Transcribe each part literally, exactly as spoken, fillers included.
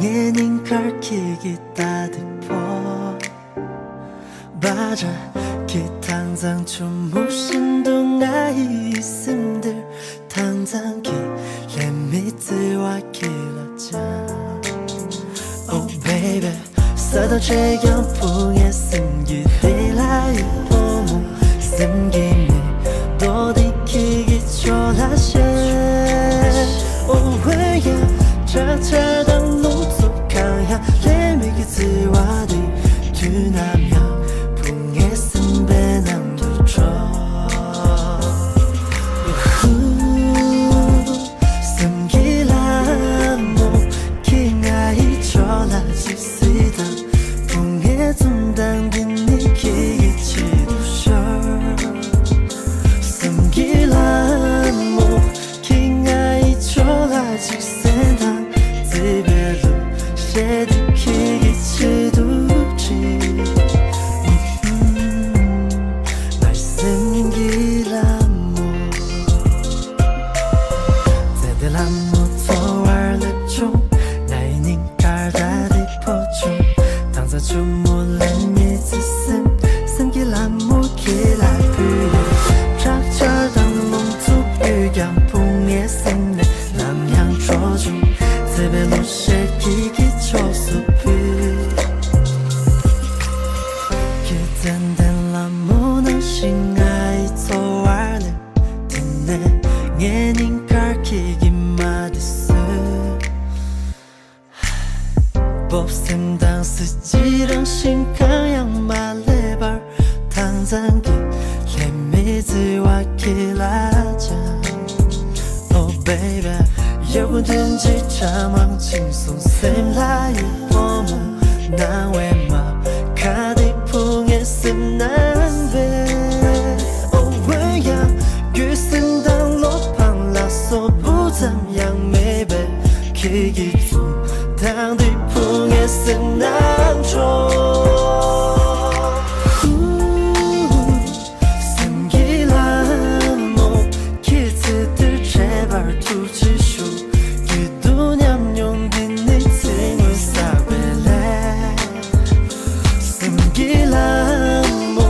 ངའི་སྙིང་ཁར་ཁྱེད་ཀྱི་ད་དེ་ཕོ། བ་ཇ་ཁྱེད་དྭངས་གཙང་ཆུ་མོ་བཞིན་དུ་ང་ཡི་སེམས་འདིར་དྭངས་གཙང་གི་ལྷད་མེད་བརྩེ་བ་ཁྱེད་ལ་བཅངས། Oh baby། ས་དང་ཆེ་ཡང་བུ་ངའི་སེམས་ཀྱི་དེ་ལ་ཡི་བུ་མོ་སེམས་ཀྱི་མེ་ཏོག་འདི་ཁྱེད་ཀྱི་ཕྱོགས་ལ་བཞད། Oh ཝེ་ཡ། ཆ་ཆ་དང་རླུང་འཚུབ་གང་ཡང་ལྷད་མེད་ཀྱི་བརྩེ་བ་འདི་དུས་ནམ་ཡང་བུ་ངའི་སེམས་པའི་ནང་དུ་འཕྲོ། སེམས་ཀྱི་ལྷ་མོ། ཁྱེད་ང་ཡི་ཕྱོགས་ལ་ཅིག་གཟིགས་དང་། བུ་ངའི་འཛུམ་མདངས་འདི་ནི་ཁྱེད་ཀྱི་ཆེད་དུ་ཤོར། སེམས་ཀྱི་ལྷ་མོ། ཁྱེད་ང་ཡི་ཕྱོགས་ལ་ཅིག་གཟིགས་དང་། བརྩེ་བའི་གླུ་གཞས་འདི་ཁྱེད་ཀྱི་ཆེད་དུ་བྲིས། ངའི་སེམས་ཀྱི་ལྷ་མོ། ཙེ་ཏེ་ལྷ་མོ་འཚོ་བར་སླེབས་བྱུང་། ངའི་སྙིང་ཁར་ད་དེ་ཕོ་བྱུང་། དྭངས་གཙང་ཆུ་མོ་ལྷད་མེད་བརྩེ་སེམས། སེམས་ཀྱི་ལྷ་མོ་ཁྱེད་ལ་ཕུལ་ཡོད། དྲག་ཆར་དང་རླུང་འཚུབ་ཡོད་ཀྱང་བུ་ངའི་སེམས་ནས་ནམ་ཡང་འཕྲོ་བྱུང་། བརྩེ་བའི་གླུ་གཞས་ཁྱེད་ཀྱི་ཕྱོགས་སུ་ཕུལ། ཁྱེད་ཙན་དན་ལྷ་མོ་ནང་བཞིན་ང་ཡི་འཚོ་བར་སླེབས། དེ་ནས་ངའི་སྙིང་ཁར་ཁྱེད་ཀྱི་མ་དེ་གསོས། སྤོབས་སེམས་དང་གཟི་བརྗིད་རང་བཞིན་གང་ཡང་མ་བསླད་པར། དྭངས་གཙང་གི་ལྷད་མེད་བརྩེ་བ་ཁྱེད་ལ་བཅངས། Oh baby། ཡོད་དགུ་བདུན་གྱི་གྲྭ་མང་ཕྱིན་སོང་སེམས་ལ་ཡི་བུ་མོ་སྣང་བའི་མ་ཁ་དེ་བུ་ངའི་སེམས་ནང་སྦས། Oh ཝེ་ཡ། རྒྱུ་སེམས་དང་བློ་ཕམ་ལ་སོགས་སྤུ་ཙམ་ཡང་མེད་པའི་ཁྱེད་ཀྱི་འཛུམ་མདངས་འདི་བུ་ངའི་སེམས་ནང་འཕྲོ། སེམས་ཀྱི་ལྷ་མོ། ཁྱེད་ཚེ་འདིར་འཕྲད་པར་ཐུགས་རྗེ་ཞུ། སྐྱིད་སྡུག་མཉམ་མྱོང་འདི་ནི་ཚེ་སྔོན་བསགས་པའི་ལས། སེམས་ཀྱི་ལྷ་མོ།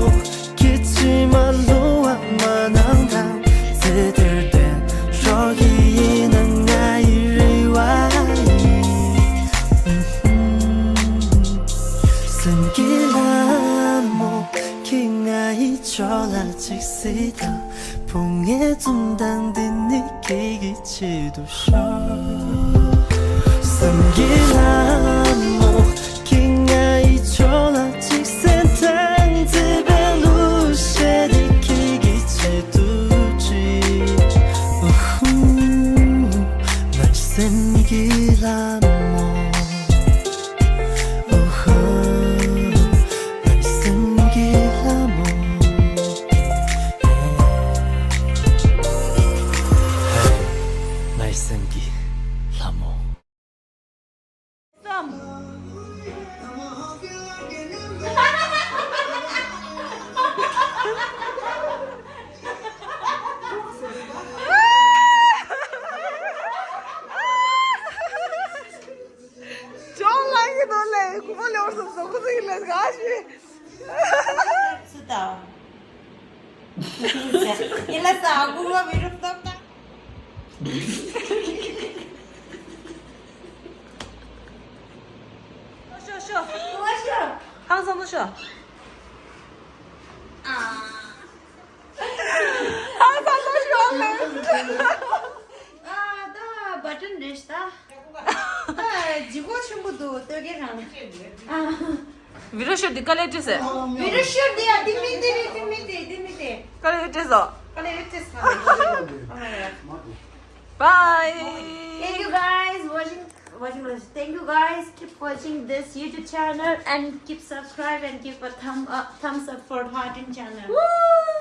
ཁྱེད་ཕྱི་མ་ལུས་པ་མ་གནང་དང་། ཚེ་འདིར་བརྟན་འགྲོ་གི་ཡིན་ན་ང་ཡི་རེ་བ་ཡིན། སེམས་ཀྱི་ལྷ་མོ། ཁྱེད་ང་ཡི་ཕྱོགས་ལ་ཅིག་གཟིགས་དང་། བུ་ངའི་འཛུམ་མདངས་འདི་ནི་ཁྱེད་ཀྱི་ཆེད་དུ་ཤོར། སེམས་ཀྱི་ལྷ་མོ། ཁྱེད་ང་ཡི་ཕྱོགས་ལ་ཅིག་གཟིགས་དང་། བརྩེ་བའི་གླུ་གཞས་འདི་ཁྱེད་ཀྱི་ཆེད་དུ་བྲིས། ཨུ་ཧུ། ངའི་སེམས་ཀྱི་ལྷ་མོ། ཨུ་ཧུ། ངའི་སེམས་ཀྱི་ལྷ་མོ། ངའི་སེམས་ཀྱི་ལྷ་མོ། ཅོང་ལ་ཡི་དོ་ལེ། ཁུ་པ་ལེ་བར་སོང་སོང་ཁུ་ཚོ་ཡི་ལེ་ག་ཞི། སུ་དང་། ཡི་ལ་ས་ཁུ་པ་མི་རུབ་ཏོག་ཏག་ཤོ་ཤོ། ཁུ་པ་ཤོ། ཧང་སང་ཏོ་ཤོ། ཨ། ཧང་སང་ཏོ་ཤོ་ལེ། ཨ་ད་བ་ཊན་རེད་ད། ད་ལྗིད་ཁོག་ཆེན་པོ་འདུག་ལྟོས་གེ་རང་། ཨ། བི་ཌི་ཡོ་ཤུཊ་འདི་དཀའ་ལས་ཁྲིད་ཟེར། བི་ཌི་ཡོ་ཤུཊ་འདི་ཡ་འདི་མི་འདི་རེད། འདི་མི་འདི་འདི་མི་འདི། དཀའ་ལས་ཁྲིད་ཟེར། དཀའ་ལས་ཁྲིད་ཟེར། Bye. Thank you guys watching, watching this. Thank you guys. Keep watching this YouTube channel and keep subscribe and give a thumb up, thumbs up for Martin channel. Woo!